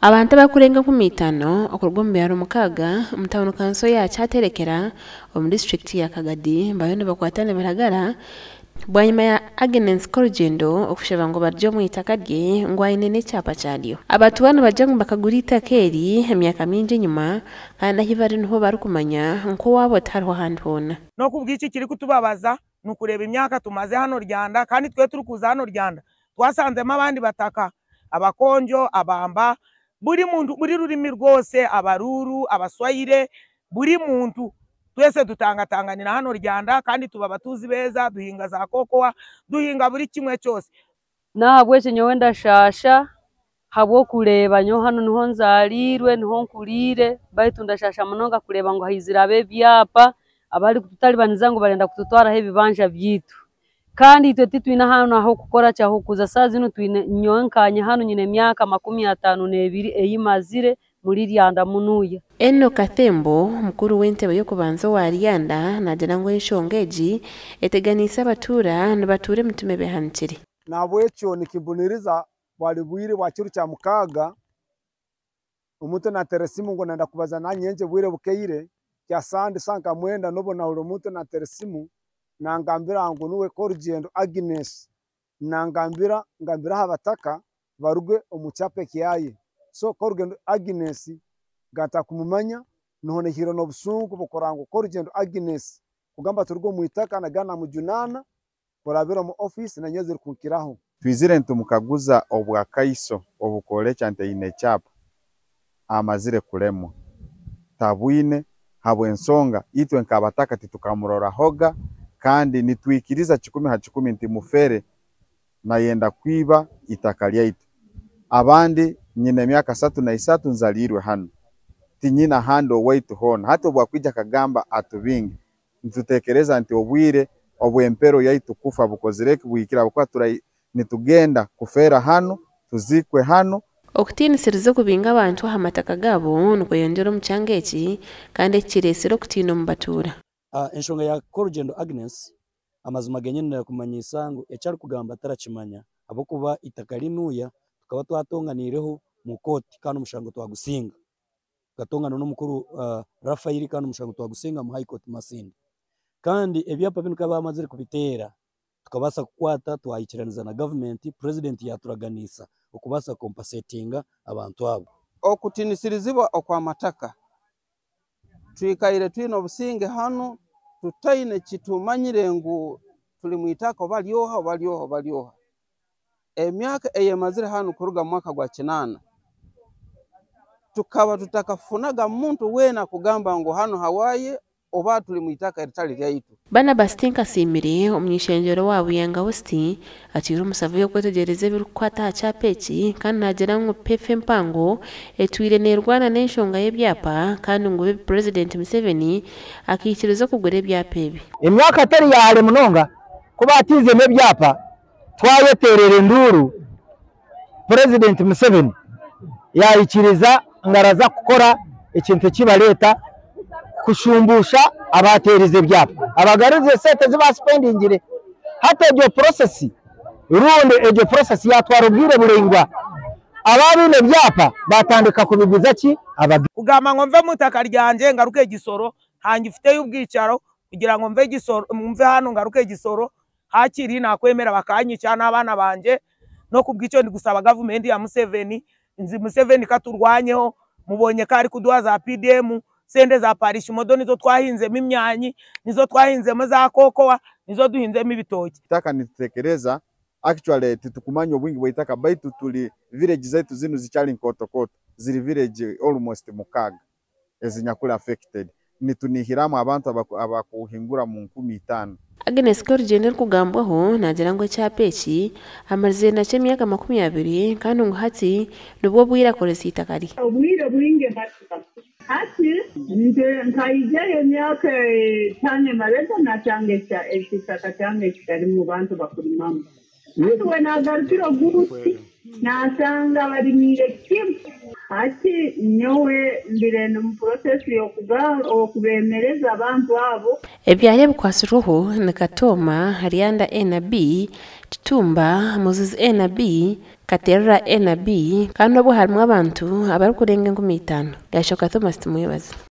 Abantu abarikurenga 50 okuruga omu byaro 6 omu tawuni kanso ya Kyaterekera omu disiturikiti ya Kagadi bariyo nibakwata nibiragara bwanyima ya Agnes Korugyendo okushaba ngu barugye omu itaka rye ngu aine n'ekyapa kyaryo. Abatuura nibagira ngu bakagura eitaka eri emyaka mingi enyima kandi ahi bari niho barikumanya nk'owaabo tihariho ahandi hoona. N'okubw'iki kirikutubabaza n'okureeba emyaka tumaze hano Ryanda kandi twe turikuza hano Ryanda twasanzemu abandi bataka Abakonjo, Abamba, buri muntu buri rurimi rwose, Abaruuru, Abaswayire, buri muntu twese tutangatanganira hano Ryanda kandi tuba abatuuzi beeza, duhinga za kokowa, duhinga buri kimwe kyose. N'ahabw'ekyo nyowe ndashaasha habw'okureeba nyowe hanu niho nzaariirwe, niho nkuriire, baitu ndashaasha munonga kureeba ngu haizire ab'ebyapa abarikututaribaniza ngu barenda kututwaraho ebibanja byaitu. Kandi itwe titwine ahantu ah'okukora ki ah'okuza. Saaha zinu twine nyowe nkanye hanu nyine emyaka 52 ei mazire muri Ryanda munuya. Enock Kathembo, mukuru w'entebe y'okubanza owa Ryanda naagira ngu enshonga egi eteganiise abatuura nibatuura emitima ebehanikire. Nahabwekyo nikimbuniriza bwari bwire bwa kiro kya mukaaga omuntu natera esimu ngu nayenda kubaza nanye nyenkya obwire bukeire kya sande saaha nka mwenda nobwo nahurira omuntu natera esimu nangambira ngu niwe Korugyendo Agnes nangambira ngambire aha bataka baruge omu kyapa ekyaye so Korugyendo Agnes nkantakumumanya niho nihire nobusungu bukurora ngu Korugyendo Agnes kugamba turuge omu itaka nagenda namujunaana kurabira omu office nanyowe zirikunkiraho. Twizire nitumukaguza obwakaiso obukwolekya nti aine ekyapa, amazire kulemwa, tabwine habw'ensonga itwe nk'abataka titukamurorahoga kandi nitwikiriza 100 ha 100 nti mufere nayenda kwiba itaka lyaitu. Abandi nyine emyaka 33 nzaliirwe hanu, tinyine ahandi owaitu hoona. Hati obwakwija akagamba atubinge, nitutekereza nti obwire obw'empero yaitu kufa bukozire ki buhikire habwokuba nitugenda kufeera hanu, tuzikwe hanu. Okutiinisiriza okubinga abantu aha mataka gaabo nikweyongyera omu kyanga eki kandi eki kireetsire okutiina omu batuura. Enshonga ya Korugyendo Agnes, amazima genyini naakumanyisa ngu eki arikugamba tarakimanya ahabw'okuba eitaka rinuya tukaba twatonganiireho omu kooti kandi omushango twagusinga. Tukatongana n'omukuru Raphael kandi omushango twagusinga omu High Court Masindi. Kandi ebyapa binu bikaba bamazire kubiteera tukabaasa kukwata twahikiraniza na gavumenti, purezidenti yaaturaganiisa okubaasa kukompasetinga abantu abo. Okutinisirizibwa okw'amataka, Twikaire twine obusinge hanu tutaine kitumanyire ngu turi mu itaka oba ryoha oba ryoha oba ryoha. Emyaka eyemazire hanu kuruga mu mwaka gwa kinaana tukaba tutakafunaga muntu weena kugamba ngu hanu hawaye oba turi mu itaka eritari ryaitu. Barnabas Tinkasiimire, omuny'eishengyero wa Buyanga West, atwire omu savu y'okwetegyereza ebirikukwata aha kyapa eki kandi naagira ngu PEFA empango etwire neerwana n'enshonga y'ebyapa kandi ngu Purezidenti Museveni akaikiriza okugura ebyapa ebi. Emyaka teri ya hare munonga ku baatiizemu ebyapa twayeteerera enduuru, Purezidenti Museveni yaikiriza ngu araza kukora ekintu eki bareeta kushumbuusha abaateerize ebyapa abagaruze esente ezi baasipendingire. Hati egyo purosesi rundi egyo purosesi yaatwara obwire buraingwa, abo abaine ebyapa baatandika kubiguza ki abagazi. Kugamba ngu nve omu itaka ryangye ngaruke Gisoro, hangifiteyo obwicaro kugira ngu nve Gisoro, nve hanu ngaruke Gisoro, hakiri nakwemera bakanyica n'abaana bangye, n'okubw'ekyo ndikusaba gavumenti ya Museveni, nzi Museveni katurwanyeho, mubonye ku arikuduha za PDM, sente za parish model nizo twahinzemu emyanyi, nizo twahinzemu za kokowa, nizo duhinzemu ebitookye. Itaka nitutekereza actually titukumanya obwingi bw'eitaka baitu turi village zaitu zinu zikyali nkooto-kooto ziri village almost 6 ezinyakuli affected nitunihiramu abantu abakuhingura mu 5,000. Agnes Korugyendo orikugambwaho naagira ngu ekyapa eki amazire nakyo emyaka 20 kandi ngu hati nibwo bwire akoresa eitaka rye. Obwire bwingi hati nkaijayo emyaka 5 emabega nashanga ekitaka kyange kitarimu bantu bakurimamu. Hati we nagarukire oguti nasanga barimiire kimwe. Hati nyowe mbire ndi mu process y'okubemereza abantu abo. Ebyaro ebikwatsirweho ni Katooma, Ryanda A na B, Kitumba, Muzizi A na B, Katerera A na B kandi obwo harimu abantu abarikurenga 5,000. Gashoka Thomas Tumwebaze.